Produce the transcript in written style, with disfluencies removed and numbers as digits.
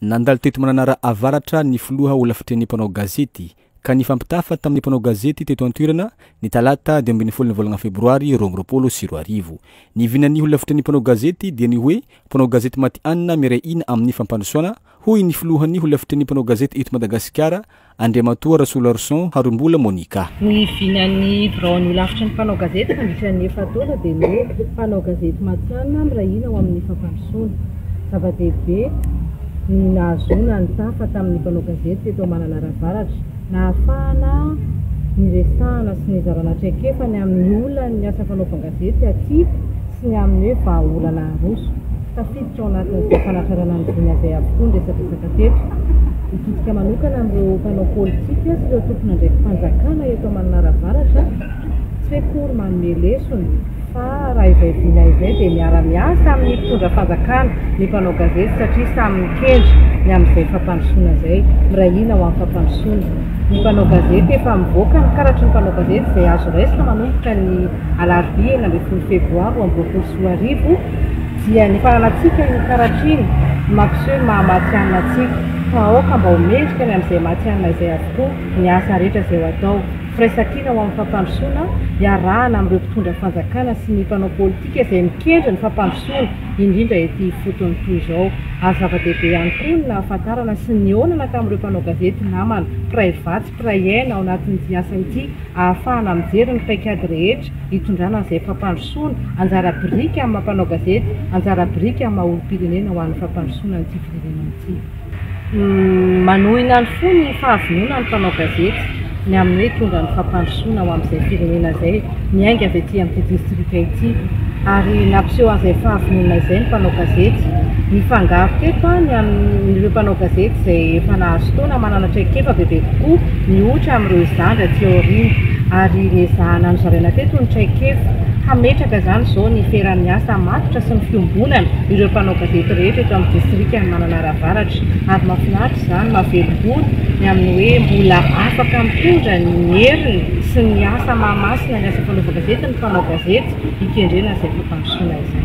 Nandalo teto Mananara Avaratra ny filoha holafitry ny mpanao gazety ka nifampitafa tamin'ny mpanao gazety teto an-toerana ny talata 15 ny volana febroary 2022. Ny vinan'ny holafitry ny mpanao gazety dia ny hoe mpanao gazety matihanina miray hina amin'ny fampandrosoana, hoy ny filohan'ny holafitry ny mpanao gazety eto Madagasikara, Andriamatoa Rasoloarison Harimbola Monica. Ny vinan'ny biraon'ny holafitry ny mpanao gazety nandritra ny efa-taona dia ny hoe mpanao gazety matihanina miray hina ho amin'ny fampandrosoana. Zava-dehibe ny nahazoana ny tafa tamin'ny mpanao gazety teto Mananara Avaratra. Nahafahana niresahana sy nizarana traikefa ny amin'ny olan'ny asa fanaovan-gazety aty sy ny amin'ny hoe vahaolana aroso. Tafiditra ao anatin'izay fanatrarana ny vina izay avokoa ny resadresaka teto. Mitodika manokana amin'ireo mpanao politika sy ireo tompon'andraiki-panjakana eto Mananara Avaratra, tsy hoe akory manome lesona fa raha izay vina izay dia miara-miasa amin'ny mpitondra fanjakana ny mpanao gazety satria samy mikendry ny amin'izay fampandrosoana izay, miray hina ho amin'ny fampandrosoana. Ny mpanao gazety efa mivoaka ny karatry ny mpanao gazety izay azo raisina manomboka ny alarobia 16 febroary 2022 dia ny fananantsika io karatra iny no mampiseho ny maha matihanina antsika ka aoka mba ho mendrika ny amin'izay matihanina izay avokoa ny asa rehetra izay ho atao. Firaisankina ho amin'ny fampandrosoana iarahana amin'ireo mpitondra fanjakana sy ny mpanao politika izay mikendry ny fampandrosoana indrindra ety ifotony toy izao. Ary zava-dehibe ihany koa ny nahafantarana sy nihaonana tamin'ireo mpanao gazety namana, mpiray vatsy, mpiray aina ao anatin'ity asa ity ahafahana mijery ny paikady rehetra hitondrana an'izay fampandrosoana, anjara biriky amin'ny maha mpanao gazety, anjara biriky amin'ny maha olom-pirenena ho an'ny fampandrosoana an'ity firenena ity. Manohina ny fo ny fahavononan'ny mpanao gazety ny amin'ny hoe hitondra ny fampandrosoana ho amin'izay firenena izay miainga avy aty amin'ity distrika ity ary nampiseho an'izay fahavononana izay ny mpanao gazety. Nifangaro teto ny amin'ireo mpanao gazety izay efa nahazo taona manana traikefa bebe kokoa mihoatra amin'ireo zandry aty aoriana ary nezahana nozaraina teto ny traikefa hametraka izany izao ny fiaraha-miasa matotra sy ny fiombonana ireo mpanao gazety rehetra eto amin'ny distrikan'i Mananara Avaratra ary mahafinaritra izany, mahavelom-bolo ny amin'ny hoe mbola afaka mitondra ny heriny sy ny asa mahamasina ny asa fanaovan-gazety ny mpanao gazety hikendrena izay fampandrosoana izay.